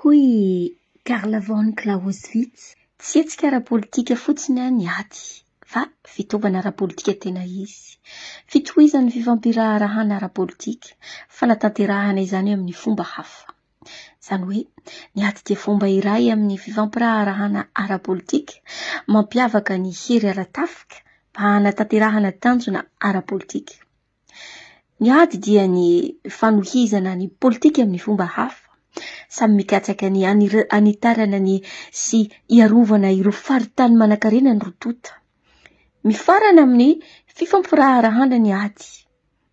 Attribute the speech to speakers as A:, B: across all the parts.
A: Hoy i Carl von Clausewitz, Tsy hetsika ara-politika fotsiny ny ady, fa fitaovana ara-politika tena izy. Fitohizan'ny fifampiraharahana ara-politika, fanatanterahana izany amin'ny fomba hafa. Izany hoe, ny ady dia fomba iray amin'ny fifampiraharahana ara-politika mampiavaka ny hery ara-tafika mba hanatanterahana tanjona ara-politika. Ny ady dia ny fanohizana ny politika amin'ny fomba hafa. Samy mikatsaka ny hanitarana ny sy hiarovana ireo faritany manankarena ny roa tonta. Mifarana amin'ny fifampiraharahana ny ady.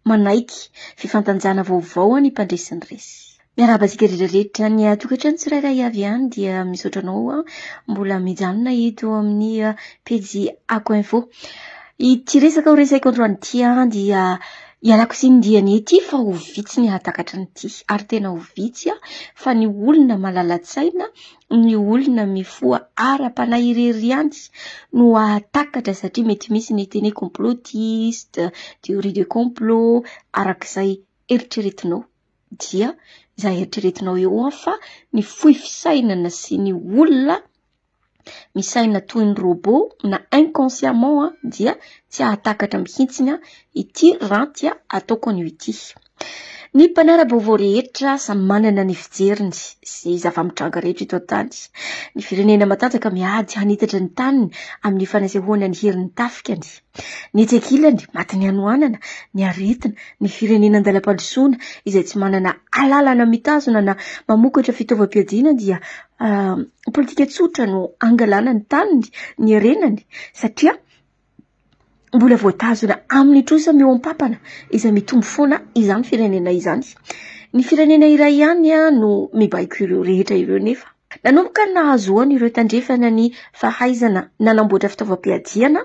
A: Manaiky fifantanjana vaovao ny mpandresy ny resy. Miarahaba antsika rehetra rehetra any an-tokantrano tsirairay avy any dia misaotra anao mbola mijanona eto amin'ny pejy Ako Info. Ity resaka ho resahiko androany ity dia ialako tsiny dia ny ety fa ho vitsy ny hahatakatra an'ity ary tena ho vitsy fa ny olona malala-tsaina, ny olona mifoha ara-panahy irery ihany no hahatakatra satria mety misy ny teny hoe complotiste, théorie de complot, arak'izay eritreretinao. dia izay eritreretinao eo an fa ny fohy fisainana sy ny olona misaina toy ny robot na inconsciemment an dia tsy hahatakatra mihitsiny an ity ranty ataoko an'io ity. Ny mpanara-baovao rehetra samy manana ny fijeriny sy zava-mitranga rehetra eto an-tany. Ny firenena matanjaka miady hanitatra ny taniny amin'ny fanasehoana ny herin'ny tafikany. Ny etsy ankilany, matin'ny hanoanana, ny aretina, ny firenena an-dalam-pandrosoana izay tsy manana alalana mitazona na mamokatra fitaovam-piadiana dia politika tsotra no angalana ny taniny, ny harenany satria mbola voatazona amin'ny trosa mihoam-pampana izay mitombo foana izany firenena izany. Ny firenena iray ihany no mibaiko ireo rehetra ireo nefa. Nanomboka ny nahazoan' ireo tandrefana ny fahaizana nanamboatra fitaovam-piadiana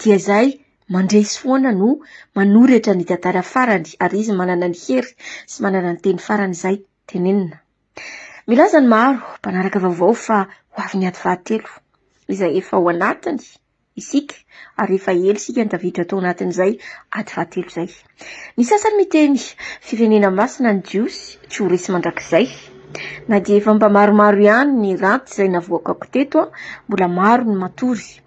A: dia izay mandresy foana no manoratra ny tantara farany ary izy manana ny hery sy manana ny teny farany izay tenenina. Milaza ny maro mpanaraka vaovao fa ho avy ny ady fahatelo izay efa ao anatiny. isika ary efa ela isika no tafiditra tao anatin'izay ady fahatelo izay. Ny sasany miteny firenena masina ny Jiosy tsy ho resy mandrakizay. Na dia efa mba maromaro ihany ny ranty izay navoakako teto, mbola maro ny matory.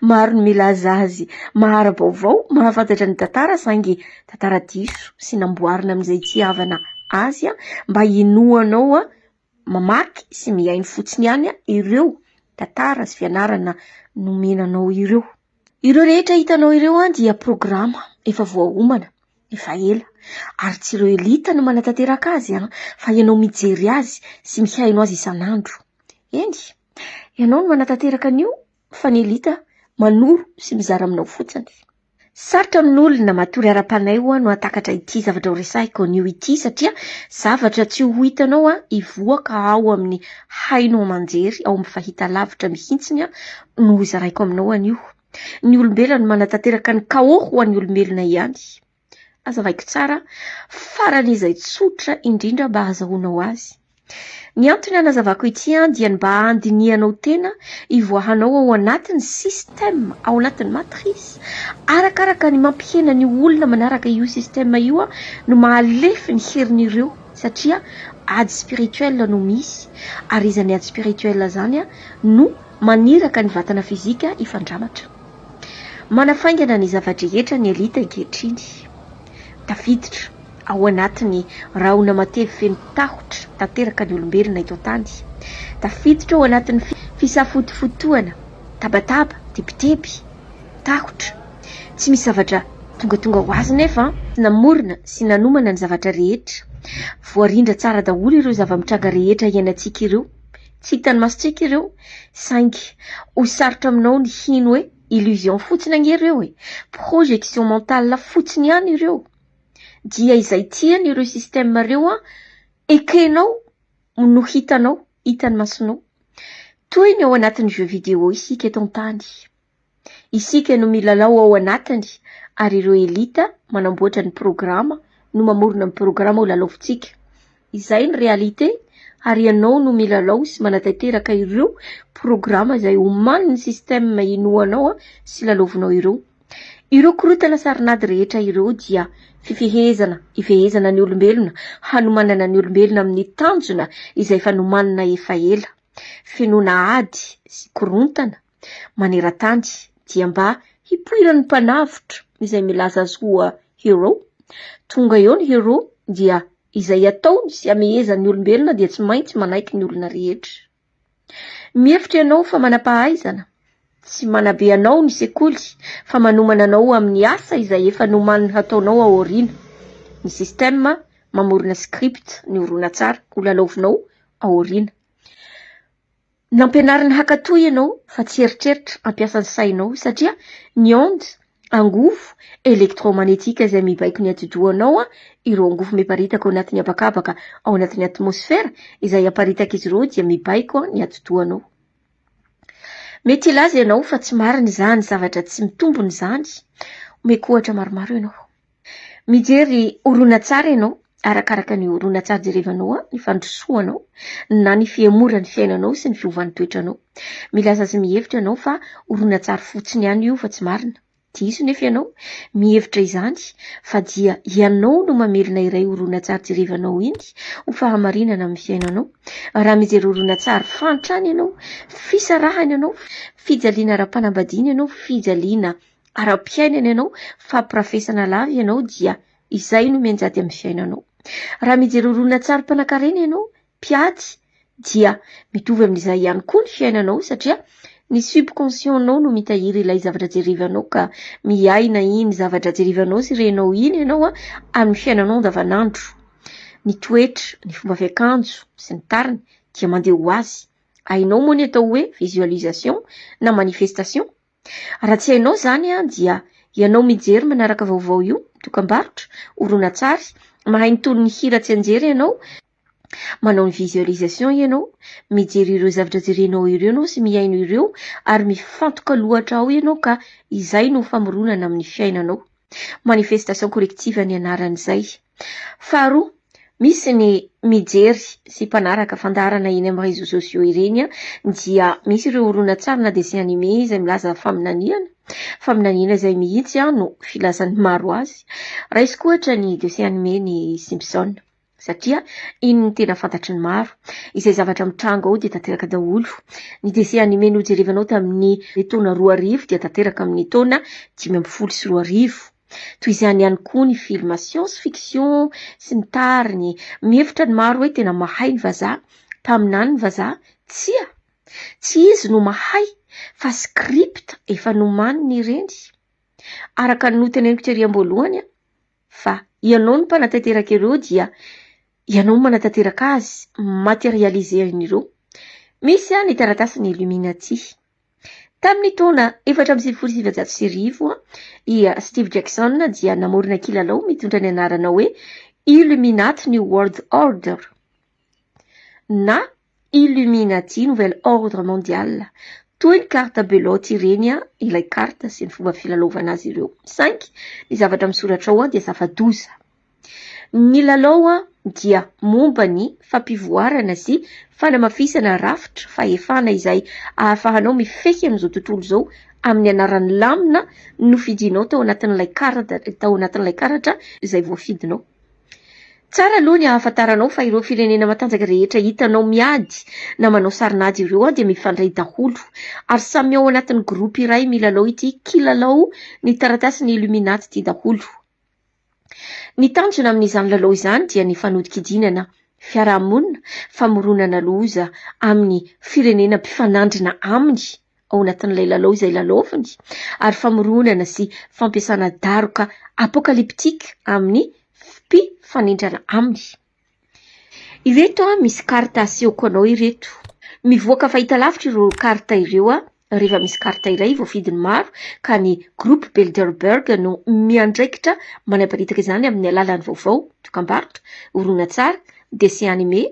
A: Maro ny milaza azy mahara-baovao, mahafantatra ny tantara saingy tantara diso sy namboarina amin'izay itiavana azy mba hinoanao mamaky sy mihaino fotsiny ihany ireo tantara sy fianarana nomena anao ireo. Ireo rehetra hitanao ireo dia programa efa voaomana efa ela ary tsy ireo elite no manatanteraka azy fa ianao mijery azy sy mihaino azy isan'andro. Eny, ianao no manatanteraka an'io fa ny elite manoro sy mizara aminao fotsiny. Sarotra amin'olona matory ara-panahy ho'a no hahatakatra ity zavatra ho resahiko anio ity satria zavatra tsy ho hitanao hivoaka ao amin'ny haino aman-jery, ao amin'ny fahitalavitra mihitsiny no hozaraiko aminao anio. Ny olombelona no manatanteraka ny chaos ho an'ny olombelona ihany. Hazavaiko tsara faran'izay tsotra indrindra mba hahazahoanao azy. Ny antony hanazavako ity dia ny mba handinihanao tena hivoahanao ao anatin'ny système, ao anatin'ny matrice. Arakaraka ny mampihena ny olona manaraka io système io no mahalefy ny herin'ireo satria ady spirituel no misy ary izany ady spirituel izany no maniraka ny vatana fizika hifandramatra. Manafaingana ny zava-drehetra ny elite ankehitriny. Tafiditra ao anatin'ny rahona matevy feno tahotra tanteraka ny olombelona eto an-tany. Tafiditra ao anatin'ny fisafotofotoana, tabataba, tebiteby, tahotra. Tsy misy zavatra tongatonga ho azy nefa namorona sy nanomana ny zavatra rehetra. Voarindra tsara daholo ireo zava-mitranga rehetra iainantsika ireo. Tsy hitan'ny masontsika ireo, saingy ho sarotra aminao ny hino hoe illusion fotsiny ange ireo e! Projection mentale fotsiny ihany ireo. Dia izay tiany ireo système ireo an, ekenao no hitanao, hitan'ny masonao. Toy ny ao anatin'ny jeu vidéo isika eto an-tany. Isika no milalao ao anatiny ary ireo elite manamboatra ny programa no mamorona ny programa ho lalaovintsika. Izay ny réalité ary ianao no milalao sy manatanteraka ireo programa izay omanin'ny système inoanao sy lalaovinao ireo. Ireo korontana sarinady rehetra ireo dia fifehezana, ifehezana ny olombelona, hanomanana ny olombelona amin'ny tanjona izay efa nomanina efa ela. Fenoina ady sy korontana maneran-tany dia mba hipoiran'ny mpanavotra izay milaza azy ho hero. Tonga eo ny hero dia izay ataony sy amehezany ny olombelona dia tsy maintsy manaiky ny olona rehetra. Mihevitra ianao fa manam-pahaizana? Tsy manabe anao ny sekoly fa manomana anao amin'ny asa izay efa nomaniny hataonao ao aoriana. Ny système mamorona script ny horonantsary ho lalaovinao ao aoriana. Nampianarina hankatò ianao fa tsy eritreritra hampiasa ny sainao satria ny ondes, angovo, elektromagnetika izay mibaiko ny atidohanao, ireo angovo miparitaka ao anatin'ny habakabaka ao anatin'ny atmosfera izay aparitak'izy ireo dia mibaiko ny atidohanao. Mety hilaza ianao fa tsy marina izany zavatra tsy mitombina izany. Omeko ohatra maromaro ianao. Mijery horonantsary ianao, arakaraka ny horonantsary jerevanao ny fandrosoanao na ny fihemoran'ny fiainanao sy ny fiovan'ny toetranao. Milaza sy mihevitra ianao fa horonantsary fotsiny ihany io fa tsy marina. Diso nefa ianao mihevitra izany fa dia ianao no mamelona iray horonantsary jerevanao iny ho fahamarinana amin'ny fiainanao. Raha mijery horonantsary fahantrana ianao, fisarahana ianao, fijaliana ara-panambadiana ianao, fijaliana ara-piainana ianao, fampirafesana lava ianao dia izay no mianjady amin'ny fiainanao. Raha mijery horonantsary mpanankarena ianao, mpiady, dia mitovy amin'izay ihany koa ny fiainanao satria ny subconscient-nao no mitahiry ilay zavatra jerevanao ka miaina iny zavatra jerevanao sy renao iny ianao amin'ny fiainanao andavanandro. Ny toetra, ny fomba fiakanjo sy ny tariny dia mandeha ho azy. Hainao moa ny atao hoe visualisation na manifestation? Raha tsy hainao izany dia ianao mijery manaraka vaovao io, dokambarotra, horonantsary, mahay ny tonon'ny hira tsianjery ianao, manao ny visualisation ianao, mijery ireo zavatra jerenao ireo ianao sy mihaino ireo ary mifantoka loatra ao ianao ka izay no famoronana amin'ny fiainanao. Manifestation collective ny anaran'izay. Faharoa, misy ny mijery sy mpanaraka fandaharana eny amin'ny réseaux sociaux ireny dia misy ireo horonantsary na dessin animé izay milaza faminaniana, faminaniana izay mihitsy no filazan'ny maro azy. Raisiko ohatra ny dessin animé ny Simpson satria iny no tena fantatry ny maro. Izay zavatra mitranga ao dia tanteraka daholo. Ny dessin animé nojerevanao tamin'ny taona 2000 dia tanteraka amin'ny taona 2015. Toy izany ihany koa ny film science fiction sy ny tariny. Mihevitra ny maro hoe tena mahay ny vazaha, mpaminany ny vazaha. Tsia! Tsy izy no mahay fa script efa nomaniny ireny. Araka ny noteneniko tery am-boalohany fa ianao no mpanatanteraka ireo dia ianao no manatanteraka azy, mi-materialiser an'ireo. Misy ny taratasin'ny Illuminati. Tamin'ny taona 1994, i Steve Jackson dia namorona kilalao mitondra ny anarana hoe Illuminati New World Order na Illuminati Nouvel Ordre Mondial. Toy ny carte belote ireny ilay carte sy ny fomba filalaovana azy ireo. Saingy ny zavatra misoratra ao dia zava-doza. Ny lalao dia momba ny fampivoarana sy fanamafisana rafitra fahefana izay ahafahanao mifehy an'izao tontolo izao amin'ny anaran'ny lamina nofidinao tao anatin'ilay karatra tao anatin'ilay karatra izay voafidinao. Tsara aloha ny ahafantaranao fa ireo firenena matanjaka rehetra hitanao miady na manao sarin'ady ireo dia mifandray daholo ary samy ao anatin'ny groupe iray milalao ity kilalao ny taratasin'ny Illuminati ity daholo. Ny tanjona amin'izany lalao izany dia ny fanodikidinana fiarahamonina, famoronana loza amin'ny firenena mpifanandrina aminy ao anatin'ilay lalao izay lalaoviny, ary famoronana sy fampiasana daroka apokalyptika amin'ny mpifanindrana aminy. Ireto misy carte asehoko anao ireto. Mivoaka fahitalavitra ireo carte ireo rehefa misy carte iray voafidin'ny maro ka ny groupe Bilderberg no miandraikitra manaparitaka izany amin'ny alalan'ny vaovao, dokambarotra, horonantsary, dessin animé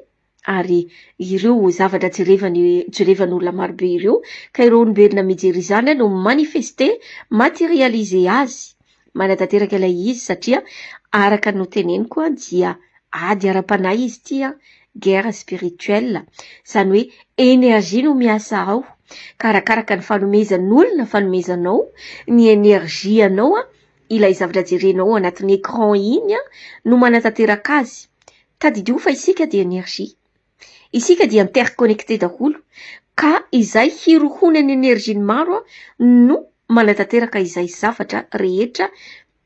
A: ary ireo zavatra jerevany jerevan'olona marobe ireo ka ireo olombelona mijery izany no manifester, materialiser azy manatanteraka ilay izy satria araka ny noteneniko dia ady ara-panahy izy ity, guerre spirituelle, izany hoe énergie no miasa ao. Ka arakaraka ny fanomezan'olona fanomezanao ny énergie anao ilay zavatra jerenao ao anatin'ny écran iny no manatanteraka azy. Tadidio fa isika dia énergie. Isika dia interconnecté daholo ka izay hirohonan'ny énergie ny maro no manatanteraka izay zavatra rehetra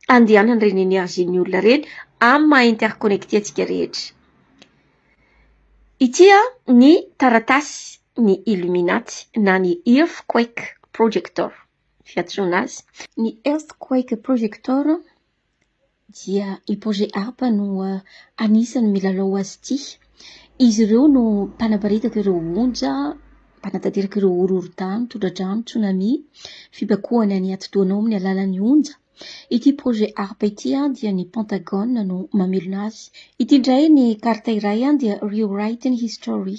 A: andehanan'ireny énergie ny olona ireny amin'ny maha interconnecté antsika rehetra. Ity ny taratasy ny Illuminati na ny Earthquake Projector fiantsoana azy. Ny Earthquake Projector dia i Projet HAARP no anisan'ny milalao azy ity. Izy ireo no mpanaparitaka ireo onja, mpanatanteraka ireo horohoron-tany, tondra-drano, tsunami, fibakohana ny atidohanao amin'ny alalan'ny onja. Ity Projet HAARP ity dia ny Pentagone no mamelona azy. Ity indray ny carte iray dia Rewriting History,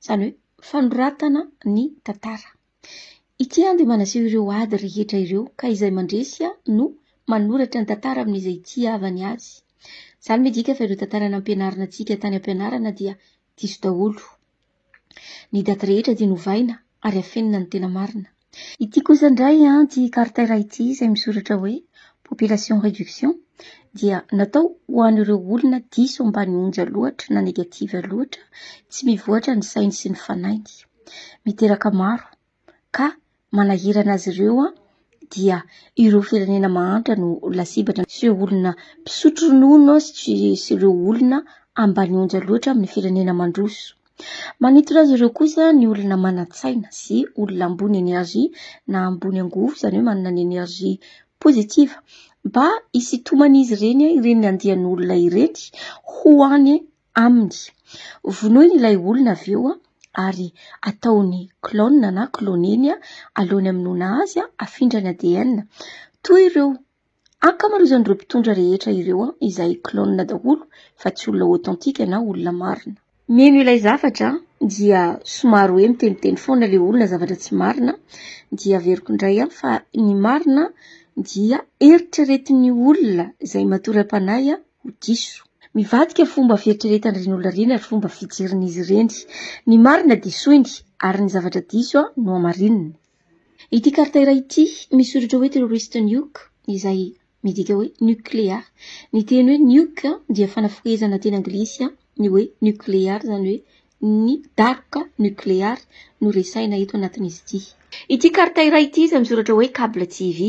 A: izany hoe fanoratana ny tantara. Ity dia manaseho ireo ady rehetra ireo ka izay mandresy no manoratra ny tantara amin'izay itiavany azy. Izany midika fa ireo tantara nampianarina antsika tany am-pianarana dia diso daholo. Ny daty rehetra dia novaina ary afenina ny tena marina. Ity kosa indray ity carte iray ity izay misoratra hoe population réduction dia natao ho an'ireo olona diso ambany onja loatra na négative loatra, tsy mivoatra ny sainy sy ny fanainy. Miteraka maro ka manahirana azy ireo dia ireo firenena mahantra no lasibatra sy ireo olona mpisotro ronono sy ireo olona ambany onja loatra amin'ny firenena mandroso. Manintona azy ireo kosa ny olona manan-tsaina sy olona ambony énergie na ambony angovo, izany hoe manana ny énergie positive mba hisintoman'izy ireny, ireny andian'olona ireny ho any aminy. Vonoiny ilay olona avy eo ary ataony clone na cloneny alohan'ny hamonoana azy, afindrany ADN. Toy ireo ankamaroazan'ireo mpitondra rehetra ireo izay clone daholo fa tsy olona authentique na olona marina. Mino ilay zavatra dia somary hoe miteniteny foana ilay olona zavatra tsy marina dia averiko indray fa ny marina dia eritreretin'ny olona izay matory am-panahy ho diso. Mivadika fomba fieritreretan'ireny olona ireny ary fomba fijerin'izy ireny. Ny marina disoiny ary ny zavatra diso no hamarininy. Ity carte iray ity misoratra hoe terrorist nuke izay midika hoe nucléaire. Ny teny hoe nuke dia fanafohezana teny anglisy ny hoe nucléaire, izany hoe ny daroka nucléaire no resahina eto anatin'izy ity. Ity carte iray ity izay misoratra hoe cable TV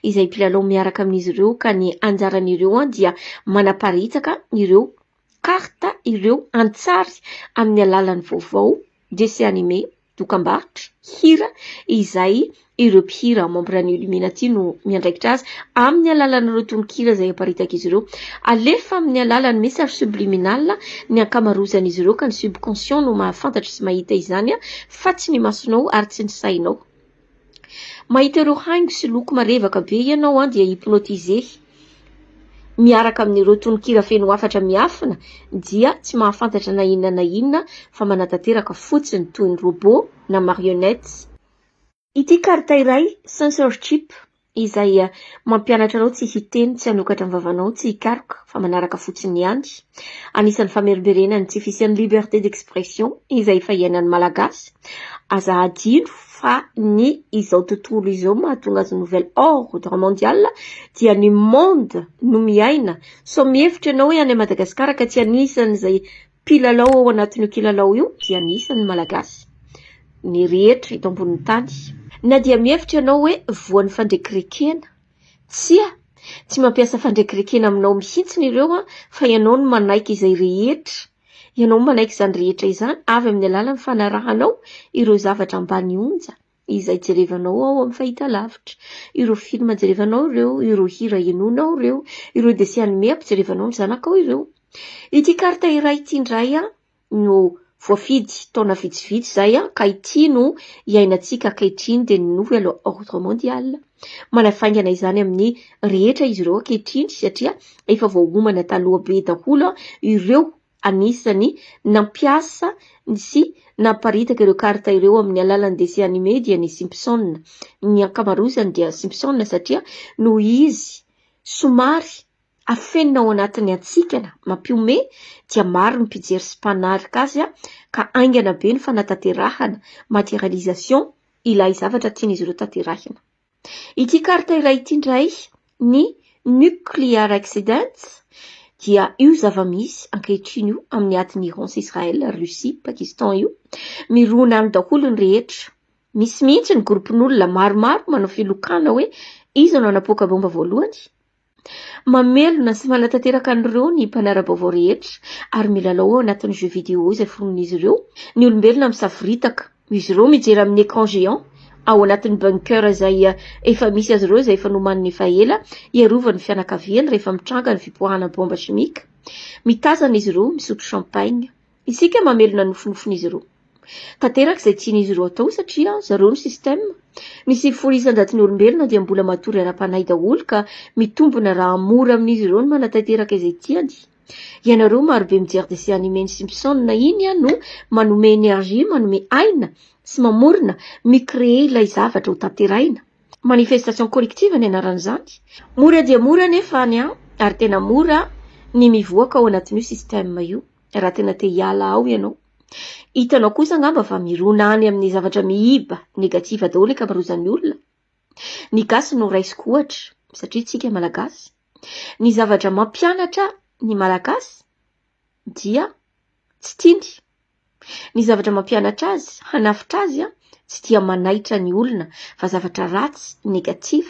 A: izay mpilalao miaraka amin'izy ireo ka ny anjaran'ireo dia manaparitaka ireo carte ireo an-tsary amin'ny alalan'ny vaovao, dessin animé, dokam-barotra, hira izay ireo mpihira membre ny Illuminati no miandraikitra azy amin'ny alalan'ireo tononkira izay aparitak'izy ireo. Alefa amin'ny alalan'ny message subliminal ny ankamaroazan'izy ireo ka ny subconscient no mahafantatra sy mahita izany fa tsy ny masonao ary tsy ny sainao. Mahita ireo haingo sy loko marevaka be ianao dia hypnotisé miaraka amin'ireo tononkira feno hafatra miafina dia tsy mahafantatra na inona na inona fa manatanteraka fotsiny toy ny robot na marionnette. Ity carte iray censorship izay mampianatra anao tsy hiteny, tsy hanokatra ny vavanao, tsy hikaroka fa manaraka fotsiny ihany. Anisan'ny famerimberenana ny tsy fisian'ny liberté d'expression izay efa iainan'ny Malagasy. Aza adino fa ny izao tontolo izao mahatonga azy nouvel ordre mondial dia ny monde no miaina. Sao mihevitra ianao hoe any Madagasikara ka tsy anisan'izay mpilalao ao anatin'io kilalao io dia anisan'ny Malagasy ny rehetra eto ambonin'ny tany. Na dia mihevitra ianao hoe voan'ny fandrekirekena, tsia, tsy mampiasa fandrekirekena aminao mihitsy ireo fa ianao no manaiky izay rehetra, ianao manaiky izany rehetra izany avy amin'ny alalan'ny fanarahanao ireo zavatra ambany onja izay jerevanao ao amin'ny fahitalavitra, ireo film jerevanao ireo, ireo hira henoinao ireo, ireo dessin animé ampijerevanao ny zanakao ireo. Ity carte iray ity indray no voafidy taona vitsivitsy izay ka ity no iainantsika ankehitriny dia ny nouvel ordre mondial. Manafaingana izany amin'ny rehetra izy ireo ankehitriny satria efa voaomana taloha be daholo ireo anisan'ny nampiasa sy namparitaka ireo carte ireo amin'ny alalan'ny dessin animé dia ny Simpson. Ny ankamaroazany dia Simpson satria noho izy somary. Afenina ao anatin'ny hatsikana mampihomehy dia maro ny mpijery sy mpanaraka azy ka haingana be ny fanatanterahana, materialisation, ilay zavatra tian'izy ireo tanterahina. Ity carte iray ity indray, ny nuclear accident, dia io zava-misy ankehitriny io amin'ny adin'i Iran sy Israël, Russie, Pakistan io. Mirona any daholo ny rehetra. Misy mihitsy ny groupe-n'olona maromaro manao filokana hoe iza no hanapoaka bomba voalohany. Mamelona sy manatanteraka an'ireo ny mpanara-baovao rehetra ary milalao ao anatin'ny jeux vidéo izay foronin'izy ireo ny olombelona misavoritaka. Izy ireo mijery amin'ny écran géant ao anatin'ny bunker izay efa misy azy ireo izay efa nomaniny efa ela hiarovany ny fianakaviany rehefa mitranga ny fipoahana bomba chimique. Mitazana izy ireo misotro champagne. Isika mamelona ny nofinofin'izy ireo. Tanteraka izay tian'izy ireo atao satria zareo no système. Ny 90 isan-jaton'ny olombelona dia mbola matory ara-panahy daholo ka mitombina raha mora amin'izy ireo ny manatanteraka izay tiany. Ianareo marobe mijery dessin animé ny Simpson iny no manome énergie, manome aina sy mamorona, mi-créer ilay zavatra ho tanterahina. Manifestation collective ny anaran'izany. Mora dia mora anefa any ary tena mora ny mivoaka ao anatin'io système io raha tena te hiala ao ianao. Hitanao kosa angamba fa mirona any amin'ny zavatra miiba, negative daholo ny ankamaroazan'ny olona. Ny gasy no raisiko ohatra satria tsika malagasy. Ny zavatra mampianatra ny malagasy dia tsy tiany. Ny zavatra mampianatra azy, hanafitra azy tsy dia manaitra ny olona fa zavatra ratsy, negatif,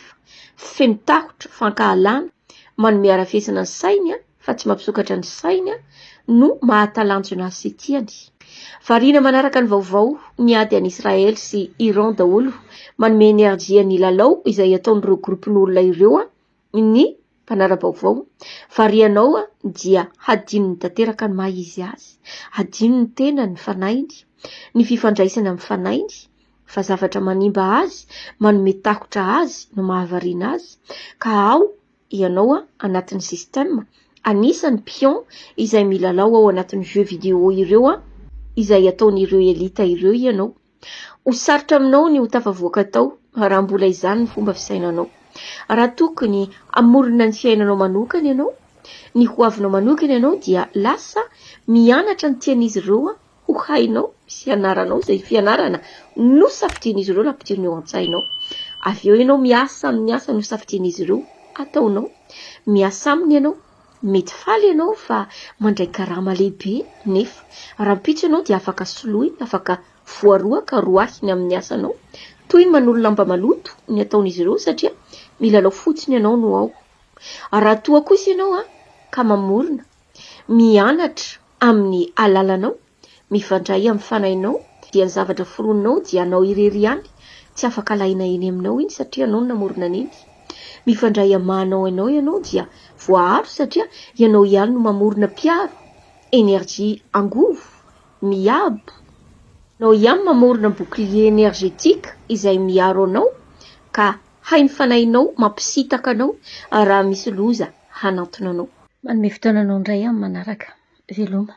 A: feno tahotra, fankahalana, manome harafesina ny sainy fa tsy mampisokatra ny sainy no mahatalanjona azy sy tiany. Variana manaraka ny vaovao ny ady any Israel sy Iran daholo, manome energie ny lalao izay ataon'ireo groupe-n'olona ireo ny mpanara-baovao. Varianao dia hadinony tanteraka ny maha izy azy, hadinony ny tenany, ny fanahiny, ny fifandraisany amin'ny fanahiny, fa zavatra manimba azy, manome tahotra azy no mahavariana azy, ka ao ianao anatin'ny système, anisan'ny pion izay milalao ao anatin'ny jeux vidéo ireo izay ataon'ireo elite ireo ianao. Ho sarotra aminao ny ho tafavoaka tao raha mbola izany ny fomba fisainanao. Raha tokony hamorona ny fiainanao manokana ianao, ny hoavinao manokana ianao dia lasa mianatra ny tian'izy ireo ho hainao sy hianaranao izay fianarana nosafidian'izy ireo nampidiriny eo an-tsainao. Avy eo ianao miasa amin'ny asa nosafidian'izy ireo ataonao. Miasa aminy ianao, mety faly ianao fa mandray karama lehibe nefa rahampitso ianao dia afaka soloina, afaka voaroaka, roahiny amin'ny asanao. Toy ny manolo lamba maloto ny ataon'izy ireo satria milalao fotsiny ianao no ao. Raha toa kosa ianao ka mamorona, mianatra amin'ny alalanao, mifandray amin'ny fanahinao, dia ny zavatra foroninao dia anao irery ihany, tsy afaka alaina eny aminao iny satria ianao no namorona an'iny. Mifandray amin'ny maha anao anao ianao dia voaaro satria ianao ihany no mamorona mpiaro, energie angovo, miabo. Ianao ihany mamorona bouclier énergétique izay miaro anao ka hain'ny fanahinao mampisintaka anao raha misy loza hanantona anao. Manome fotoana anao indray amin'ny manaraka. Veloma.